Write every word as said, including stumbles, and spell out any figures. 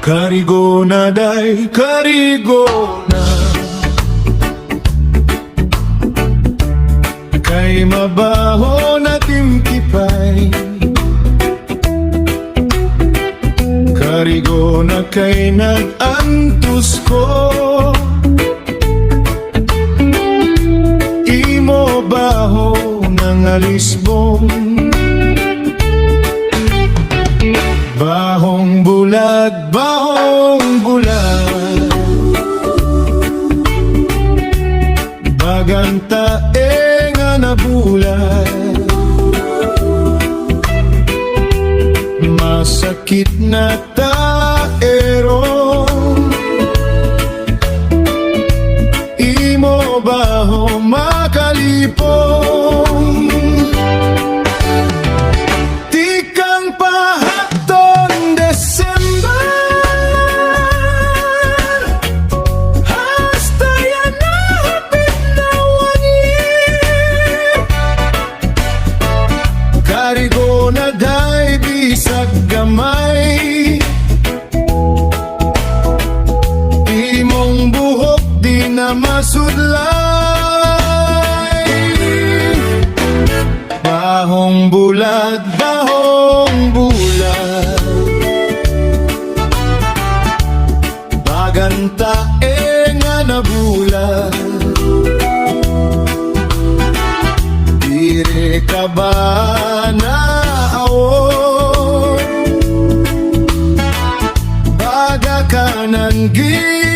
Karigona, day, karigona. Kay mabaho na it im kipay. Karigona, kay nag-antos ko. Imo baho nga lisbong. Bahong bulad, bahong bulad. Baga an tae nga nabulag. Masakit na tae ron. Imo baho makalipong. Tikang pa hadton December, hasta yana hapit na one year. Karigona, day, bisag gamay. Imong buhok di na masudlay. Bahong bulad, bahong bulad. Baga an tae nga nabulag. Diri ka ba naawon? Baga ka nanggi